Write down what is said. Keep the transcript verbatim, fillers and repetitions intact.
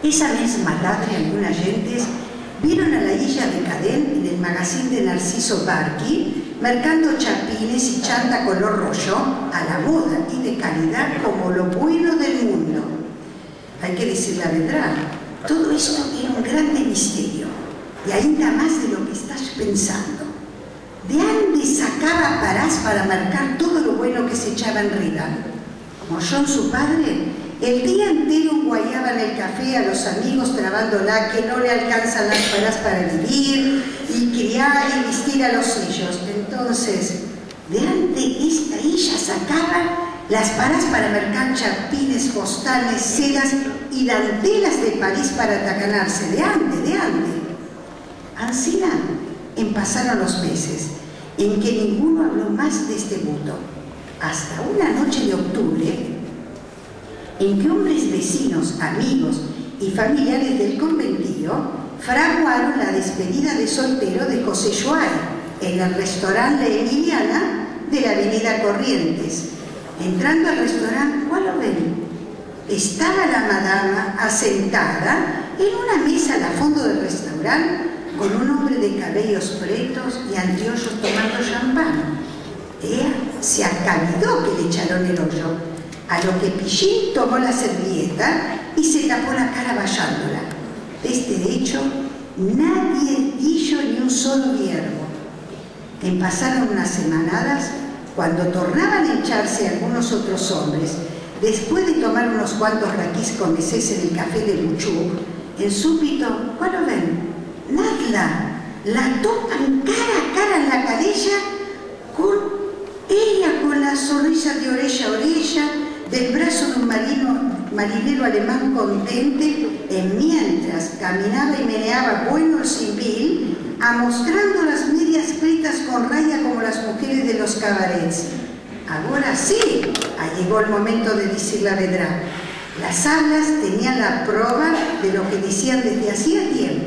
Esa mezma tadre algunas djentes vieron a la ija de Kaden en el magazin de Narsiso Barki merkando chapines i chanta kolor rojo, a la moda i de kalidad, komo lo bueno del mundo. Ay ke dizir la verdad, todo esto tiene un grande misterio, i ainda mas de lo ke estas pensando. De ande sakava paras para merkar todo lo bueno ke se echava enriva? Komo Jon, su padre, el dia entero enguayava en el kafe a los amigos trabandola ke no le alkansan las paras para bivir i kriar i bistir a los ijos. Entonses, de ande esta ija sakava las paras para merkar chapines, fostanes, sedas i dantelas de Paris para atakanarse. De ande, de ande. Ansina empasaron los mezes en ke ninguno avlo mas de este buto, asta una noche de oktubre, en ke ombres vezinos, amigos i familiares del konventillo fraguaron la despedida de soltero de José Shuay en el restoran La Emiliana de la avenida Corrientes. Entrando al restoran, kualo ven? Estava la madama asentada en una meza al fondo del restoran kon un ombre de kaveyos pretos i anteojos tomando shampan. Eya se akavido ke le echaron el ojo, a lo ke Pishin tomo la servilleta i se tapo la kara bashandola. De este echo nadie disho ni un solo vierbo. Empasaron unas semanadas, kuando tornavan a incharse algunos otros ombres, despues de tomar unos kuantos rakis kon mezes en el kafe de Buchuk, en supito, kualo ven? Nadla, la topan kara a kara en la kaleya, kon eya kon la sonrisa de oreya a oreya, del braso de un marino, marinero aleman kontente, e mientras kaminava i meneava bueno el simbil, amostrando las medias pretas kon raya komo las mujeres de los kabarets. Agora si, ayego el momento de dizir la vedra. Las avlas tenian la prova de lo ke dizian desde azia tiempo.